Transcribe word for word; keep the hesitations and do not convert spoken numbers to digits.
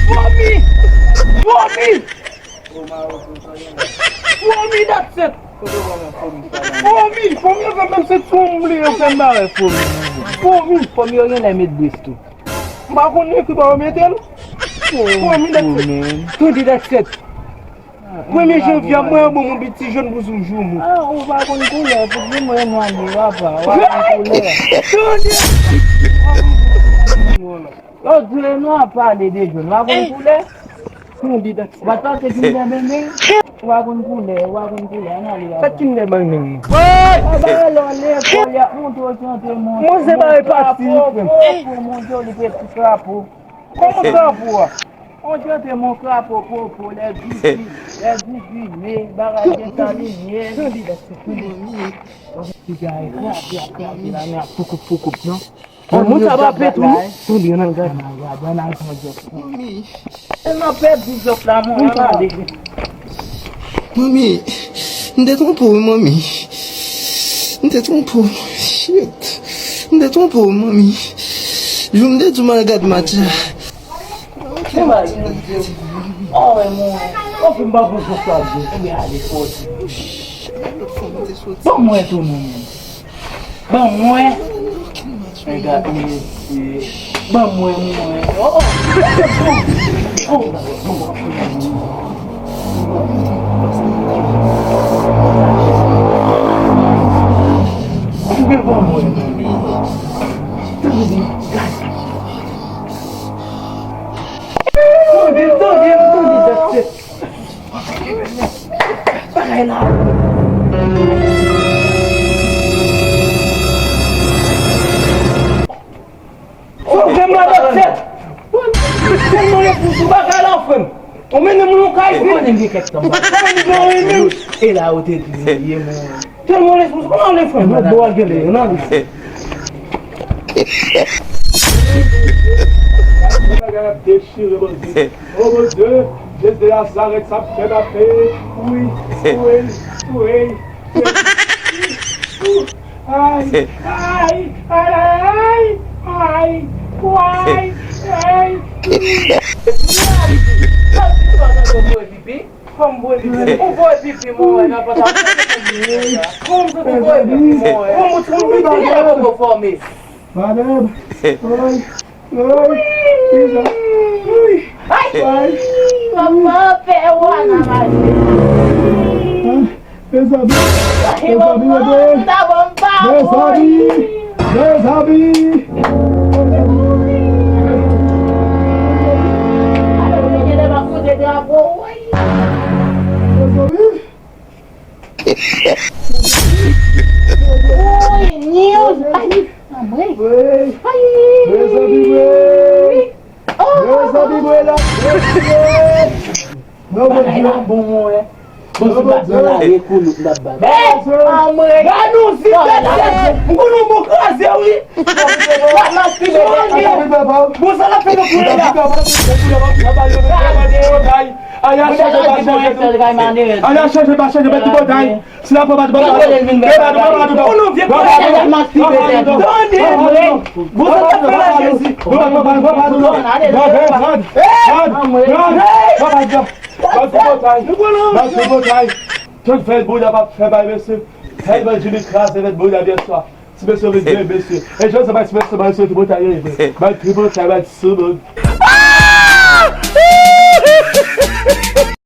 Fomi! Fomi! Fomi, that's it! Fomi! Fomi, yo fè menm se tou m bliye, yo fè m bare fomi. Fomi! Fomi, yo genlè met bris tou. M pa konn ekri ba yo mete l. Fomi, that's it! Tande, that's it! Premye janvye a, mwen an bon moun piti jòn pou sou jou mwen. Ah, ou pa konn koulè, pou di mwen nwa li, papa. Ou pa konn koulè. Tande! Lòt jou, nou ap pale de jòn. Ou pa konn koulè? Tande, that's it! Ou pa t pase Kinder Bang Bang? Ou pa konn koulè, ou pa konn koulè. Ann ale, papa. Sa Kinder Bang Bang? Papa, lè w lekòl, y ap montre w chante mon, mon krapo, popo, mon joli petit krapo. Kòman krapo a? On chante mon krapo, popo, les huit, les huit mai, bagay Desalin. Piga e krape, ap krape la, men ap poukoup, poukoup, non. Bon, moun sa pa pè tou, non? Tande, ann al gade. Ann al gade, ann al pran jòf. Manmi. Tèlman pèdi jòf la, mwen, ann ale. Manmi, m te twonpe w, wi, manmi. M te twonpe w. Shit. M te twonpe w, manmi. Jou m te di w m al gad match la. Ou wè, mwen, ou fin pa pran jòf la byen, ou byen ale fò. Ban mwen tou, non, menm. Ban mwen. Ban mwen, mwen. Oh, oh. Ban mwen. Tande, tande, tande, tande. Bagay la. Fò m fè m la dòt tèt. Tèlman responsab bagay la, frè m. Ou mennen moun yon kay vit. Ou konnen m gen kèk tan. E la ou te di m ye, mwen. Tèlman responsab, ou konnen frè m. Mwen bò a gele, non. Bagay ap dechire, Bondye. O Bondye, Jezi de Nazarèt, sa ap fè m ap fè. Wi, wi, wi, wi. Ay, ay, ay, ay, ay, ay, ay. Fò m voye pipi. Ou voye pipi, mwen wè nan pòtablè. Kòm tout ou voye pipi, mwen wè. Kòm tout ou voye pipi, mwen wè. Kòm tout ou voye pipi, mwen wè. Madam, ay, ay, Iza, ay, ay, papa, pè w a nan mache. Mezanmi, mezanmi, mezanmi, mezanmi. Mezanmi. Woy, news! Ay, anmwey! Ay! Mezanmi, mwen! Oh! Mezanmi, mwen la! Bagay la bon, mwen! Bon, si m pa t nan lari, koulout m t ap bay. Anmwey! Gade yon zip tèt! M konn yon bon kraze, wi! W ap mastibe tèt mwen! Bon, sa l ap fè nan koulè la? Kraze! Aya chanje, pa chanje tou. Aya chanje, pa chanje, mèt ti bòtay. Si la pran pa ti bòtay. Mèt pa ti bòtay. Ou non vye kòlè la, mastibe tèt ou. Tande, mwen. Bon, sa t ap fè la, Jezi. Mèt ti bòtay. Mèt ti bòtay. Tout fè bouda pa fè bay mesye. Tèlman Jimmy kraze mèt bouda yèswa. Ti mesye vin byen, mesye. E jodi sa bay ti mesye, bay mesye tripotay yo ye vre. Bay tripotay, bay ti soumoun.